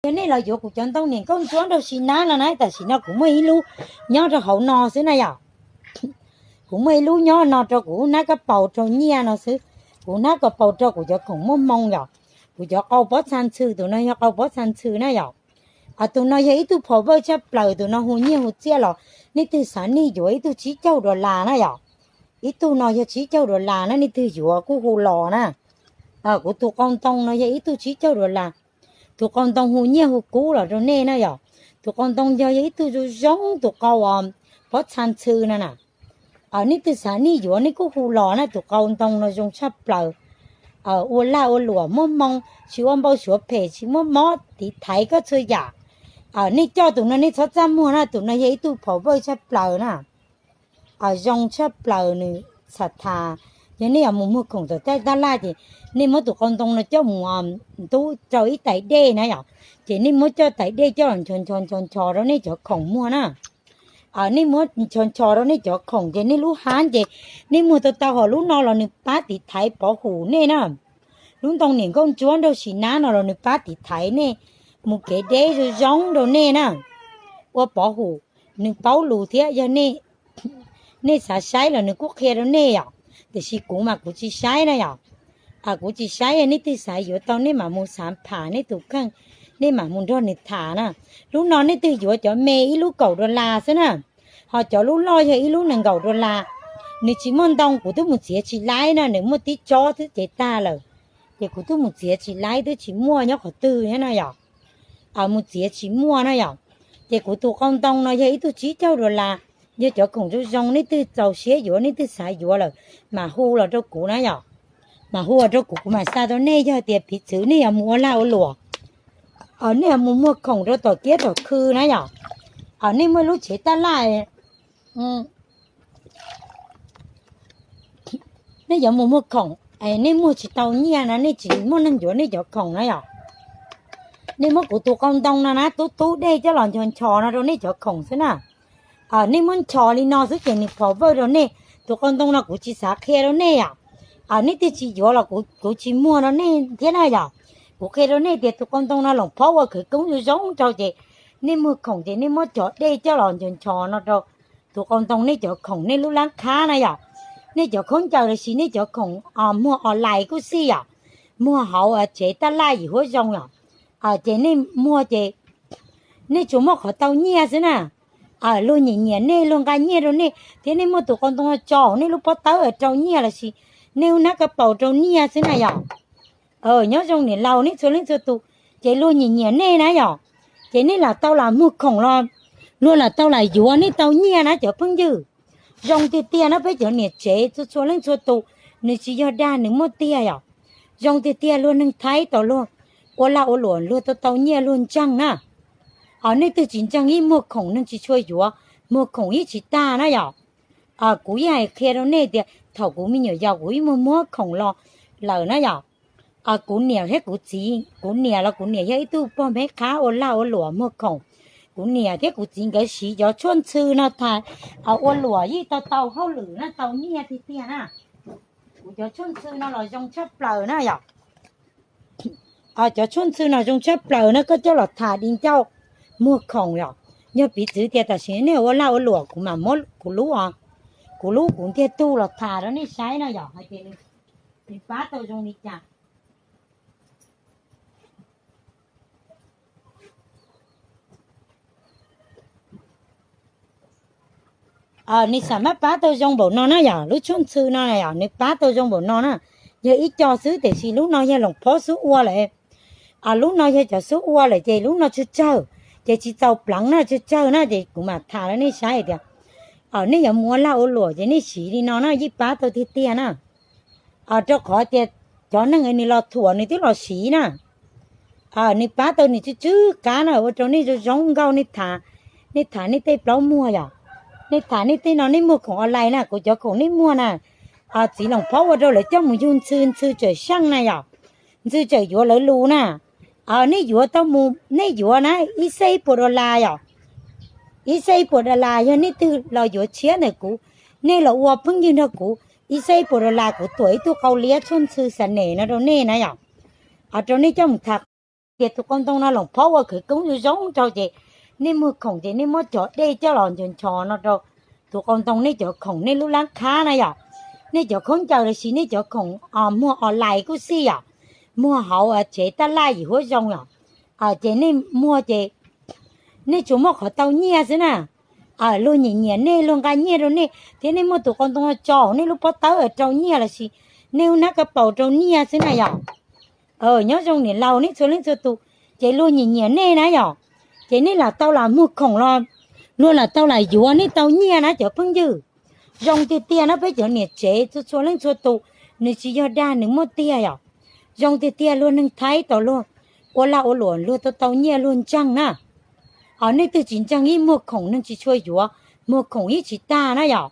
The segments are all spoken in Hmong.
Yog nej los yuav kuv cov ntoo niam nkauj ntsuab nraug sis nab no na, tam sim no kuv muaj ib lub nyob rau hauv no xwb na yom. Kuv muaj ib lub nyob no rau kuv hnab kab paus rau nyiaj no xwb. Kuv hnab kab paus rau kuv cov khoom muaj hmoo yom. Kuv cov qau pob txha ntxhw, tus no yog qau pob txha ntxhw na yom. Tus no yog ib tug phom vawj tshaj plaws, tus no hu nyiaj hu txiaj los nej twg xav nej yuav ib tug tsib caug dollar na yom. Ib tug no yog tsib caug dollar na, nej twg yuav kuj hu los na. Kuv tus qau ntoo no yog ib tug tsib caug dollar. Tus qau ntoo hu nyiaj hu kub los rau nej na yom. Tus qau ntoo yog, yog ib tug zoo zoo, tus qau pob txha ntxhw no na. Nej twg xav nej yuav nej kuj hu los na, tus qau ntoo no zoo tshaj plaws. Ua lag ua luam muaj hmoo, tsis ua npau suav phem, tsis muaj mob tiv thaiv koj txhua yam. Nej coj tus no nej txhob txaj muag na, tus no yog ib tug phom vawj tshaj plaws na. Zoo tshaj plaws nws xam thas. Yog nej yuav mus muag khoom tom tej taj laj ces nej muab tus qau ntoo no coj mus ntub rau ib tais dej na yom, ces nej muab coj tais dej coj los nchos nchos nchos nchos rau nej cov khoom muag na. Nej muab nchos nchos rau nej cov khoom ces nej lub hab ces nej muag tau tau hos lub no los nws pab tiv thaiv pov hum nej na. Lub ntoo niam nkauj ntsuab nraug sis nab no los nws pab tiv thaiv nej mus kev deb zoo zoo rau nej na. Ua pov hum, nws paub lus thiab, yog nej xav saib los nws kuj qhia rau nej yom. Tiam sis kuv mas kuv tsis saib na yom. Kuv tsis saib, nej twg xav yuav tau nej mam mus xav pham nej tus kheej, nej mam mus nrog nws tham na. Lub no nej twg yuav cov me ib lub kaum dollar xwb na, ho cov lub loj yog ib lub nees nkaum dollar. Nws tsis muaj ntoo, kuv twb mus txiav tsis laib na, nws muaj tib tsob twb cev tag lawm, ces kuv twb mus txiav tsis laib, twb tsis muaj nyob qhov twg thiab na yom. Mus txiav tsis muaj na yom. Ces kuv tus qau ntoo no yog ib tug tsib caug dollar, yog cov khoom zoo zoo, nej twg txaus siab yuav, nej twg xav yuav lawm mas hu los rau kuv na yom. Mas hu los rau kuv, kuv mam xa rau nej. Yog tias piv txwv nej yuav mus ua lag ua luam, nej yuav mus muag khoom rau tom kiab tom khw na yom, nej muaj lub tsev taj laj, nej yuav mus muag khoom, nej muag tsis tau nyiaj na, nej tsis muaj neeg yuav nej cov khoom na yom. Nej muab kuv tus qau ntoo no na tub tub dej coj los nchos nchos no rau nej cov khoom xwb na. Nej muab nchos li no xwb ces nws phov vawj rau nej. Tus qau ntoo no kuv tsis xav qhia rau nej yom. Nej twg tsis yuav los kuv tsis muag rau nej thiab na yom. Kuv qhia rau nej tias tus qau ntoo no loos phob ua khawv koob zoo zoo rau ces nej muag khoom ces nej muab cov dej coj los nchos nchos no rau tus qau ntoo nej cov khoom, nej lub lab qhab na yom. Nej cov khaub ncaws los sis nej cov khoom muag online kuj xij yom, muag hauv tsev taj laj yim huab zoo yom. Ces nej muag ces nej tsuas muaj qhov tau nyiaj xwb na. Luag nyiam nyiam nej, luag nqa nyiaj rau nej thiab nej muaj tus qau ntoo no tso hauv nej lub pob tawb rau nyiaj los sis nej lub hnab kab paus rau nyiaj xwb na yom. Nyob zoo niam laus nej txhua leej txhua tus, ces luag nyiam nyiam nej na yom. Ces nej lam tau lam muag khoom los luag lam tau lam yuav nej tau nyiaj na cov phooj ywg. Zoo tiag tiag na, peb cov niam tsev txhua txhua leej txhua tus, nws tsis yog dag, nws muaj tiag yom. Zoo tiag tiag, luag neeg Thaib tau luag ua lag ua luam luag tau tau nyiaj luag ntseeg na. Nej twg tsis ntseeg yeej muag khoom neeg tsis tshua yuav, muag khoom yeej tsis tag na yom. Kuv yeej hais qhia rau nej tias thaum kuv me nyuam yaus kuv yeej muag muag khoom los lawm na yom. Kuv niam thiab kuv txiv, kuv niam los kuv niam yog ib tug pog meb qhab ua lag ua luam muag khoom. Kuv niam thiab kuv txiv nkawd siv cov tshuaj ntxhw no tham ua luam yeej tau tau hauj lwm na, tau nyiaj tiag tiag na. Kuv cov tshuaj ntxhw no los zoo tshaj plaws na yom. Cov tshuaj ntxhw no zoo tshaj plaws na, koj coj los tham di ncauj muag khoom yom. Yog piv txwv tias tam sim nej ua lag ua luam kuv mam muab kuv lub, kuv lub kuv ntiag tug los tham rau nej saib na yom, hais tias nws pab tau zoo li cas. Nws xam maj pab tau zoo npaum no na yom, lub tshuaj ntxhw no yom, nws pab tau zoo npaum no na. Yog ib co xwb tiam sis lub no yog loos phob xub ua lawm. Lub no yog cov xub ua lawm ces lub no tsawg tsawg, ces tsis txaus pleev na, tsawg tsawg na, ces kuv mam tham rau nej saib hais tias nej yuav mus ua lag ua luam ces nej siv li no na yeej pab tau tiag tiag na. Rau qhov tias cov neeg nws los thuam nws twb los siv na. Nws pab tau nws tsw tsw qab na, ua rau nej zoo zoo nkauj, nej tham, nej tham nej tej plaub muag yom. Nej tham nej tej no nej muag khoom online na, kuv cov khoom nej muag na, txiv loos phob ua rau lawv coj mus yug ntxhw, ntxhw tseem seej na yom, ntxhw tseem yuav lawv lus na. Nej yuav tau mus, nej yuav na ib xeeb ib puas dollar yom. Ib xeeb ib puas dollar, yog nej twg los yuav tshiab ntawm kuv, nej los ua phooj ywg nrog kuv, ib xeeb ib puas dollar kuv tuam ib tug qau liab tshuaj ntxhw xa nes no rau nej na yom. Rau nej coj mus tham Ces tus qau ntoo no Loos Phob ua khawv koob zoo zoo rau ces nej muag khoom ces nej muab cov dej coj los nchos nchos no rau tus qau ntoo nej cov khoom nej lub lab qhab na yom. Nej cov khaub ncaws los sis nej cov khoom muag online kuj xij yom, muag hauv tsev taj laj yim huab zoo yom. Ces nej muag ces nej tsuas muaj qhov tau nyiaj xwb na. Luag nyiam nyiam nej, luag nqa nyiaj rau nej thiab nej muaj tus qau ntoo tso hauv nej lub pob tawb rau nyiaj los sis nej hnab ka paus rau nyiaj xwb na yom. Nyob zoo niam laus nej txhua leej txhua tus, ces luag nyiam nyiam nej na yom. Ces nej lam tau lam muag khoom los luag lam tau lam yuav nej tau nyiaj na cov phooj ywg. Zoo tiag tiag na peb cov niam tsev txhua txhua leej txhua tus, nws tsis yog dag nws muaj tiag yom. Zoo tiag tiag luag neeg Thaib tau luag ua lag ua luam luag tau tau nyiaj luag ntseeg na. Nej twg tsis ntseeg ib muag khoom neeg tsis tshua yuav, muag khoom ib tsis tag na yom.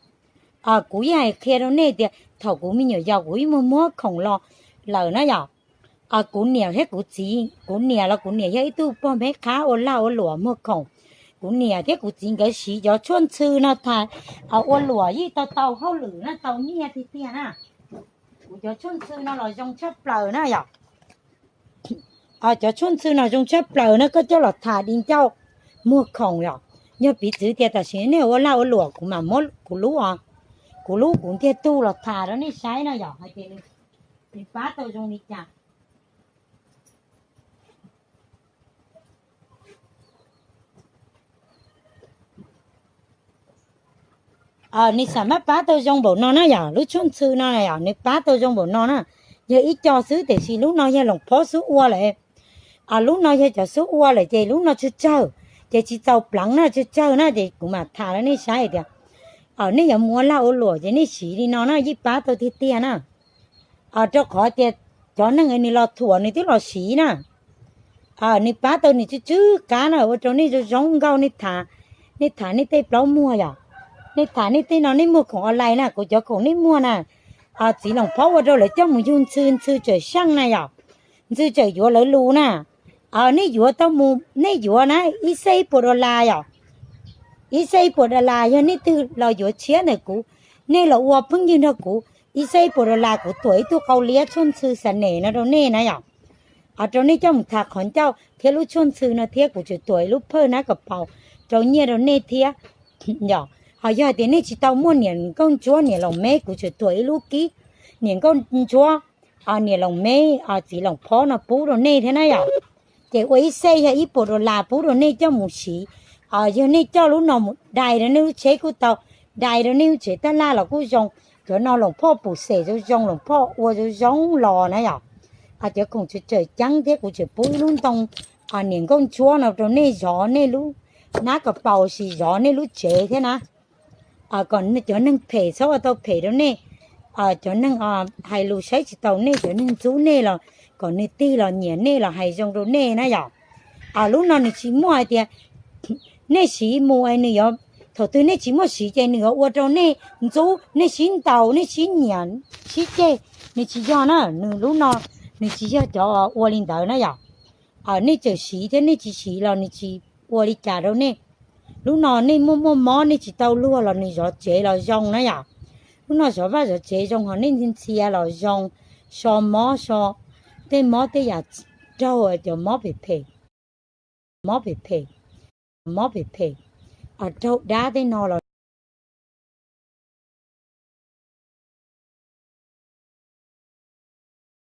Kuv yeej hais qhia rau nej tias thaum kuv me nyuam yaus kuv ib muag muag khoom los lawm na yom. Kuv niam thiab kuv txiv, kuv niam los kuv niam yog ib tug pog meb qhab ua lag ua luam muag khoom. Kuv niam thiab kuv txiv nkawd siv cov tshuaj ntxhw no tham ua luam yeej tau tau hauj lwm na tau nyiaj tiag tiag na. Kuv cov tshuaj ntxhw no los zoo tshaj plaws na yom. Cov tshuaj ntxhw no zoo tshaj plaws na koj coj los tham di ncauj muag khoom yom. Yog piv txwv tias tam sim nej ua lag ua luam kuv mam muab kuv lub, kuv lub kuv ntiag tug los tham rau nej saib no yom hais tias nws pab tau zoo li cas. Nws xam maj pab tau zoo npaum no na yom, lub tshuaj ntxhw no yom nws pab tau zoo npaum no na. Yog ib co xwb tiam sis lub no yog Loos Phob xub ua lawm. Lub no yog cov xub ua lawm ces lub no tsawg tsawg, ces tsis txaus pleev na tsawg tsawg na ces kuv mam tham rau nej saib hais tias nej yuav mus ua lag ua luam ces nej siv li no na yeej pab tau tiag tiag na. Rau qhov tias cov neeg nws los thuam nws twb los siv na. Nws pab tau nws tsw tsw qab na ua rau nej zoo zoo nkauj nej tham, nej tham nej tej plaub muag yom. Nej tham nej tej no nej muag khoom online na kuv cov khoom nej muag na. Txiv Loos Phob ua rau lawv coj mus yug ntxhw ntxhw tsawm seej na yom. Ntxhw tsawm yuav lawv lus na. Nej yuav tau mus nej yuav na ib xej ib puas dollar yom. Ib xej ib puas dollar yog nej twg los yuav tshiab ntawm kuv, nej los ua phooj ywg nrog kuv, ib xej ib puas dollar kuv tuam ib tug qau liab tshuaj ntxhw xa nes no rau nej na yom. Rau nej coj mus tham qhov ncauj thiab lub tshuaj ntxhw no thiab kuv tseem tuam ib lub phawj nab kom paus rau nyiaj rau nej thiab yom. Ho yog hais tias nej tsis tau muaj niam nkauj ntsuab niam Loos Meb kuv tseem tuam ib lub kib niam nkauj ntsuab niam Loos Meb txiv Loos Phob no pub rau nej thiab na yom. Ces ua ib xej yog ib puas dollar pub rau nej coj mus siv. Yog nej coj lub no mus dai rau nej lub tsheb kuj tau, dai rau nej lub tsev taj laj los kuj zoo. Cov no Loos Phoj pum xem zoo zoo, Loos Phoj ua zoo zoo los na yom. Cov khoom tsawm tsawm ceeb thiab kuv tseem pub ib lub ntoo niam nkauj ntsuab no rau nej zov nej lub nab kom paus sis zov nej lub tsev thiab na. Kom cov neeg phem txhob ua tau phem rau nej, cov neeg hais lus saib tsis taus nej, cov neeg ntxub nej los kom nws tig los nyiam nej los hais zoo rau nej na yom. Lub no nws tsis muaj hais tias nej siv mus nws yuav, thaum twg nej tsis muaj siv ces nws yuav ua rau nej ntxub, nej sib ntaus, nej sib nyiam, sib ceg. Nws tsis yog na, nws lub no nws tsis yog cov ua li ntawd na yom. Nej tseem siv thiab nej tsis siv los nws tsis ua li cas rau nej. Lub no nej muaj muaj mob nej tsis tau luag los nws zov tsev los zoo na yom. Lub no zov vaj zov tsev zoo, ho nej ntxhia los zoo, so mob so tej mob tej yam raug cov mob phem phem, mob phem phem, mob phem phem, raug dab tej no los